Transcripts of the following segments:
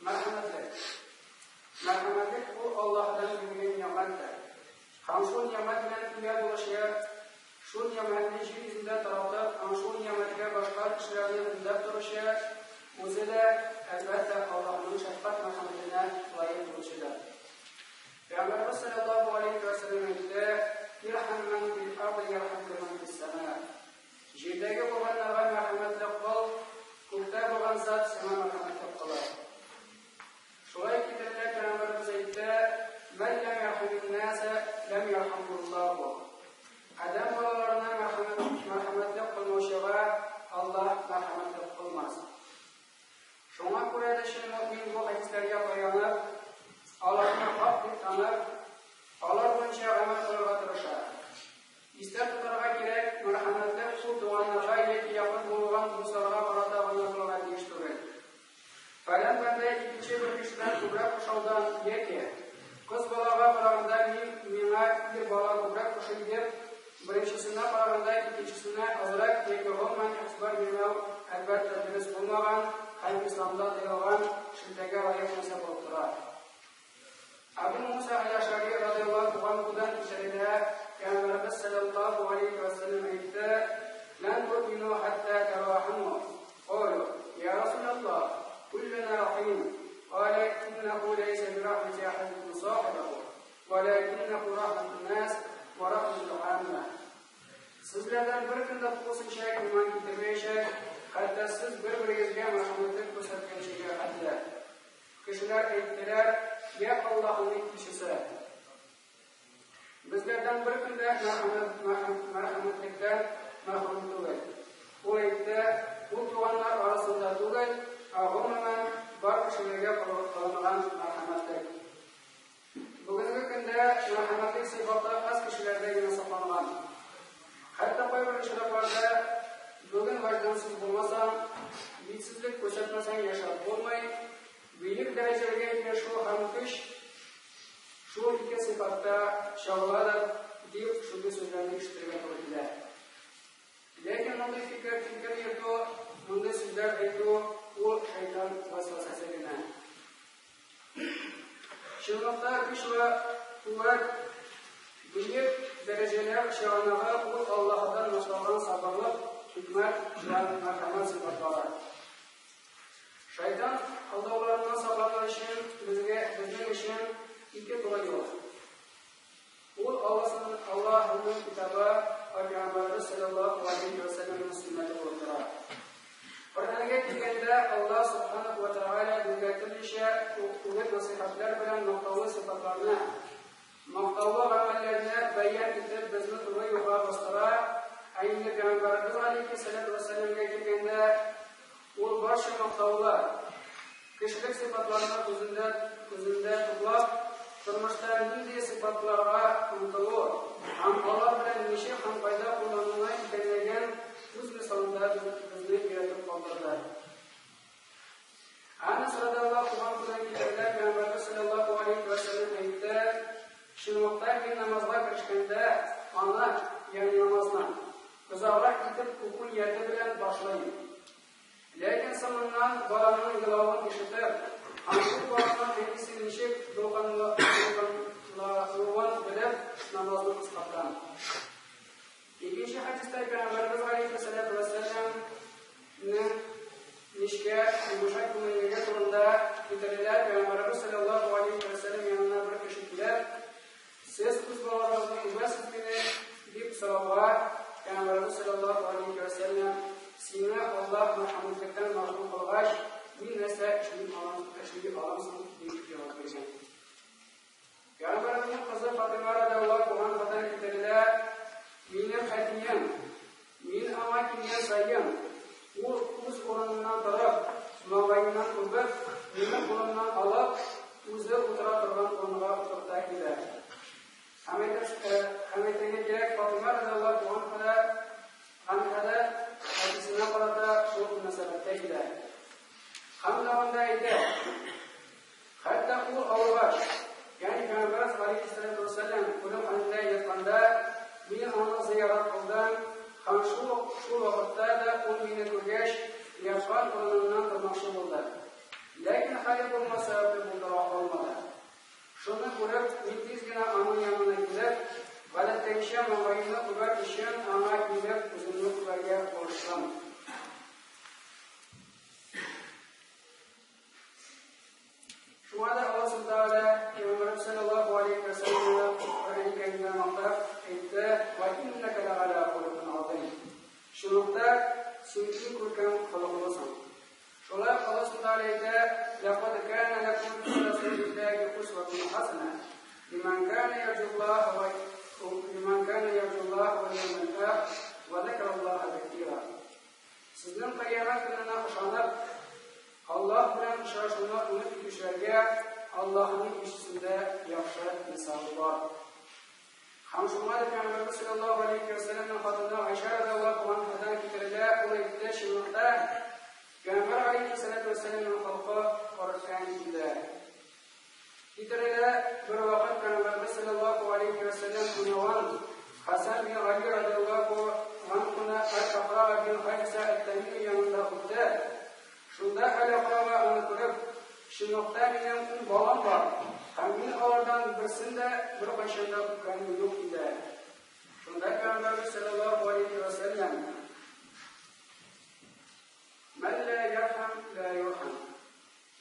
Мәрхәмәтлек. Мәрхәмәтлек ул Аллаһыдан бирелгән нигъмәттер. Һәм шул нигъмәт белән ия булучы, шул нигъмәтне җир йөзендә таратып һәм шул нигъмәткә башка кешеләрне өндәп торучы, үзе дә, әлбәттә, Аллаһының шәфкать-мәрхәмәтенә лаек булучыдыр. Пәйгамбәребез салләллаһу галәйһи вә сәлләм әйтте, Ирхәм мән фил арды ярхәмкә мән фис сәма. Җирдәге булганнарга мәрхәмәтле кыл, күктә булган зат сиңа мәрхәмәтле кылыр. Шулай китерелә, Пәйгамбәребез әйтте, Мән ләм ярхәмин-нәсә, ләм ярхәмһуллаһу. Адәм балаларына мәрхәмәтле кылмаучыга Аллаһ мәрхәмәтле кылмас. Шуңа күрә дә чын мөэмин бу хәдисләргә таянып, аларны хак дип танып, алар буенча гамәл кылырга тырыша. Истә тотарга кирәк, мәрхәмәтлек шул туганнарга яки якын булган дусларга карата гына булырга тиеш түгел. Фәлән бәндә икенче бер кешедән күбрәк ошаудан яки, кыз балага караганда мин, миңа ир бала күбрәк ошый дип, беренчесенә караганда икенчесенә азрак яки гомумән игътибар бирмәү, әлбәттә, дөрес булмаган һәм исламда тыелган шелтәгә лаек нәрсә булып тора. Әбу Муса әл-Әшгари радыяллаһу анһудан китерелә, Пәйгамбәребез салләллаһу галәйһи вә сәлләм әйтте, Лән туъмину хәтта тәрахаму. Калу, Я Расулаллаһ, күллүна рахим. Калә, Иннәһу ләйсә бирахмәти әхәдикум сахибәһу, вәләкиннәһу рахмәтун нас вә рахмәтул гаммә. Сезләрдән беркем дә тулысынча иман китермәячәк, хәтта сез бер-берегезгә мәрхәмәтлек күрсәткәнчегә хәтле. Кешеләр әйттеләр, Йә Аллаһының илчесе! Безләрдән беркем дә мәрхәмәтлектән мәхрүм түгел. Ул әйтте, Ул туганнар арасында түгел, ә гомумән бар кешеләргә кылынган мәрхәмәтлек. Бүгенге көндә мәрхәмәтлек сыйфаты аз кешеләрдә генә сакланган. Хәтта кайбер очракларда бүген вәҗдансыз булмасаң, битсезлек күрсәтмәсәң яшәп булмый, бөек дәрәҗәгә ирешү һәм көч шул ике сыйфатта чагыладыр, дип шундый сүзләрне ишетергә туры килә. Ләкин мондый фикер, фикер йөртү, мондый сүзләр әйтү ул шайтан вәсвәсәсе генә. Чынлыкта көч вә куәт бөек дәрәҗәләр чыганагы ул Аллаһыдан башланган сабырлык, хикмәт вә мәрхәмәт сыйфатлары. Шайтан алдауларыннан саклану өчен безгә безнең өчен ике туры юл. Ул Аллаһның Аллаһының китабы ва Пәйгамбәребез салләллаһу галәйһи вә сәлләмнең сөннәте булып тора. Коръәнгә килгәндә, Аллаһ субханаһу ва тәгалә безгә төрлечә үгет-нәсыйхәтләр белән мактаулы сыйфатларны, мактаулы гамәлләрне бәян итеп безне туры юлга бастыра, ә инде Пәйгамбәребез галәйһи сәләту вә сәламгә килгәндә, ул барча мактаулы Кешелек сыйфатларны үзендә үзендә туплап, тормышта нинди сыйфатларга омтылу һәм алар белән ничек һәм кайда куллануны икәнлеген үз мисалында безне өйрәтеп калдырды. Әнәс радиаллаһу анһудан китерелә, Пәйгамбәрбез салләллаһу алейһи вә сәлләм әйтте, Чынлыкта мин намазга керешкәндә, аны, ягъни намазны, озаграк итеп уку нияте белән башлыйм. Ләкин соңыннан баланың елавын ишетеп, һәм шул баланың әнисе ничек дулкынлануын белеп, намазны кыскарткан. Икенче хәдистә Пәйгамбәребез галәйһиссәләтү вәссәламнең нечкә, йомшак күңеллелеге турында китерелә. Пәйгамбәребез салләллаһу галәйһи вәссәлам янына бер кеше килеп, Сез үз балаларыгызны үбәсезмени? дип сорауга, Пәйгамбәребез салләллаһу галәйһи вә сәлләм, Сине Аллаһ мәрхәмәтлектән мәхрүм кылгач, мин нәрсә эшли алам, эшли алам соң? дип җавап биргән. Пәйгамбәребезнең кызы Фатыйма радиаллаһу анһадан китерелә, Минем әтием, мин аңа килгән саен, ул үз урыныннан торып, маңгаемнан үбеп, мине кулымнан алып, үзе утыра торган урынга утырта иде. Һәм әйтергә кирәк, Фатыйма радиаллаһу анһа анһа да әтисенә карата шул мөнәсәбәттә иде. Һәм тагын да әйтә, Хәтта ул авыргач, ягъни Пәйгамбәребез галәйһиссәләтү вәссәлам үлем хәлендә ятканда, мин аны зыярат кылдым, һәм шул шул вакытта да ул мине күргәч, яткан урыныннан тормакчы булды. Ләкин хәле булмау сәбәпле булдыра алмады. Шуны күреп, мин тиз генә аның янына килеп, гадәттәгечә маңгаемны үбәр өчен аңа иелеп үземне үбәргә булыштым. Шуңа да Аллаһ Субхану Тәгалә Пәйгамбәребез саллаллаһу алейһи ва сәлләмне Коръәни Кәримдә мактап әйтте: "Ва иннәкә ләгалә хулукин азыйм". Чынлыкта син иң күркәм холыклысың. Шулай ук Аллаһ Субхану Тәгалә әйтә: "Ләкад кана ләкум фи расулиллаһи усватун хасана лиман кана ярҗуллаһа ва лиман кана ярҗуллаһа вал яумал ахир ва закараллаһа кәсира". Сезнең кыямәт көненә ышанып, Аллаһ белән очрашуны өмет итүчеләргә Аллаһның илчесендә яхшы мисал бар. Һәм шуңа да Пәйгамбәребез саллаллаһу алейһи ва сәлләмнең хатыны Айша радиаллаһу анһадан китерелә, ул әйтте, чынлыкта Пәйгамбәр алейһиссалату вәссәламнең холкы Коръән иде. Китерелә, бервакыт Пәйгамбәребез саллаллаһу алейһи ва сәлләм уйнаган Хәсән бин Гали радиаллаһу анһуны Әл-Акра бин Хәбисә әт-Тамими янында үтте. Шунда Әл-Акрага аны күреп, Чынлыкта минем ун балам бар, һәм мин алардан берсен дә беркайчан да үпкәнем юк, диде. Шунда Пәйгамбәребез саллаллаһу алейһи ва сәлләм, Мән лә ярхам, лә юрхам.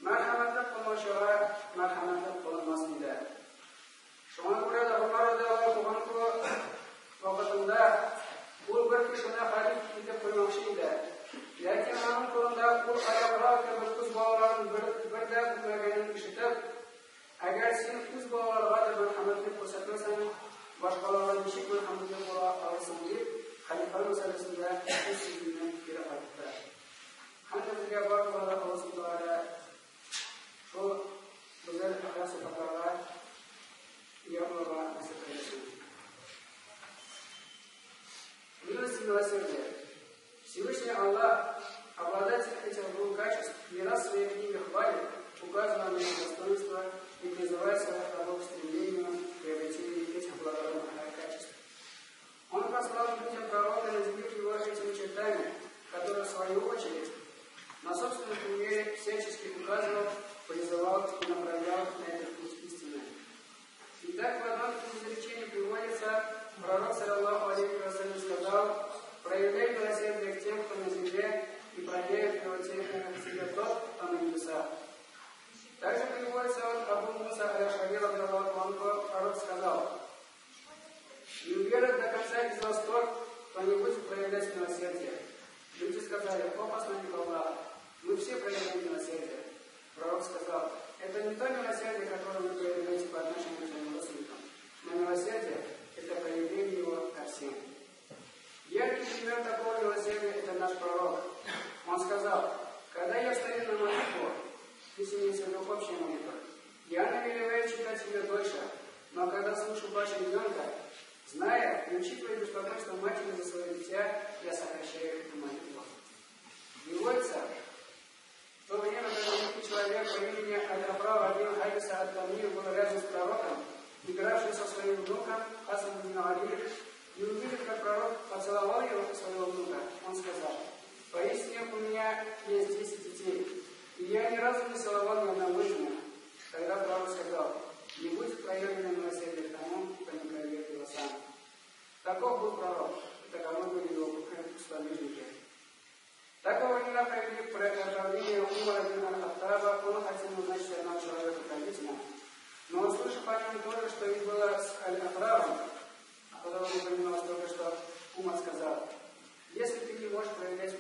Мәрхәмәтлек кылмаучыга мәрхәмәтлек кылынмас, диде. Шуңа күрә дә Гомәр радиаллаһу анһу вакытында ул бер кешене хәлиф итеп куймакчы иде. Ләкин аның турында ул аяграк кебек үз балаларын бер, бер дә үпмәгәнен ишетеп, әгәр син үз балаларга да мәрхәмәтлек күрсәтмәсәң, башкаларга ничек мәрхәмәтле була алырсың дип, хәлифә мәсьәләсендә үз сүзеннән кире кайтты. Һәм дә безгә барыбызга да Аллаһ Субхану шул гүзәл әхлак сыйфатларга ия булырга насыйп әйләсен. Милость и милосердие. Всевышний Аллах, обладатель этих двух качеств, не раз в своей книге хвалит, указывая на их достоинства и призывая своих рабов к стремлению к приобретению этих благородных качеств. Он послал людям пророка, наделив его этими чертами, которые, в свою очередь, на собственном примере всячески указывал, призывал и направлял на этот путь истины. Итак, в одном из изречений приводится, пророк, саллаллаху алейхи ва саллям, сказал: «Проявляй милосердие к тем, кто на земле, и проявит его к тебе тот, кто на небесах». Также приводится от Абу Муса аль-Ашари, радиаллаху анху, пророк сказал: «Не уверует до конца из вас тот, кто не будет проявлять милосердие». Люди сказали: «О посланник Аллаха, мы все проявляем милосердие». Пророк сказал: «Это не то милосердие, которое вы проявляете по отношению к своим родственникам, но милосердие – это проявление его ко всем». Яркий пример такого милосердия – это наш пророк. Он сказал: «Когда я встаю на молитву, здесь имеется в виду общая молитва, я намереваюсь читать ее дольше, но когда слышу плач ребенка, зная и учитывая беспокойство матери за свое дитя, я сокращаю эту молитву». Приводится, в то время, когда некий человек по имени Аль-Афра бин Хайса ат-Тамир был рядом с пророком, игравший со своим внуком Хасаном бин Али, и увидев, как пророк поцеловал его, своего внука, он сказал: «Поистине у меня есть 10 детей, и я ни разу не целовал ни одного из них». Тогда пророк сказал: «Не будет проявлено милосердие к тому, кто не проявит его сам». Таков был пророк, и таковы были его сподвижники. Так во времена правления Умара бин аль-Хаттаба он хотел назначить одного человека правителем, но услышав о нем то же, что и было с Аль-Афравом, о котором упоминалось только что, Умар сказал: «Если ты не можешь проявлять